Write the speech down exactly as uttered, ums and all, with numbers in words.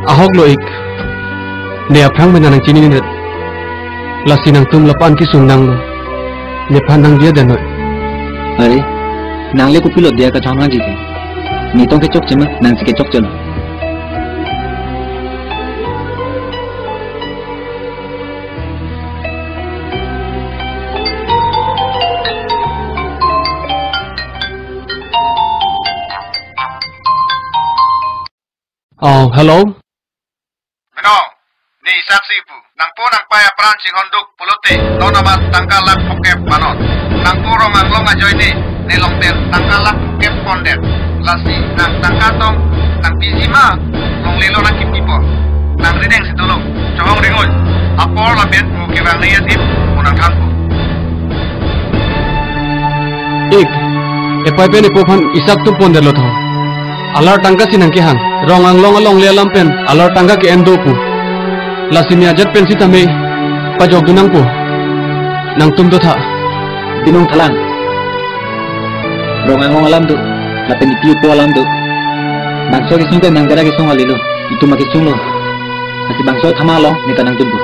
Ahok lo ik. Ne aphrang pen nangchini nindet. Lasi nangtum lapu-an kesung nanglo. Nephan nangdiya den noi. Are, nangle kopilo diya kachonghangji ke. Netum kechokche ma, nangsi kechokchelo. Oh, hello. Menong, ne Isak si pu. Nangpo nangpai apran chinghonduk pulote, non amat tangka lakh phokep panon. Nangpo Rong Anglong ajoine, ne longdet tangka lakh phokep pondet. Lasi nang tangka tong nangpiji ma, longlelo nangkipipon. Nang rideng si dolo, chohong ringoi. Apor lapen mu kevang ne yatim, mu nangthangpo. Ik, epai pen epo aphan Isak atum pondetlo tho. Alar tangka si nangkehang. Rong Anglong alongle alam pen alar tangka ke-en do pu. Lasi ne ajat pen sitame pajokdun nangpo. Nangtum dotha. Binong thalang. Rong Anglong alam do. Lapen ipi ipo alam do. Bangso kesung ke nang kara kesung alilo. Itum akesung lo. Lasi bangso thama along neta nangtumpo.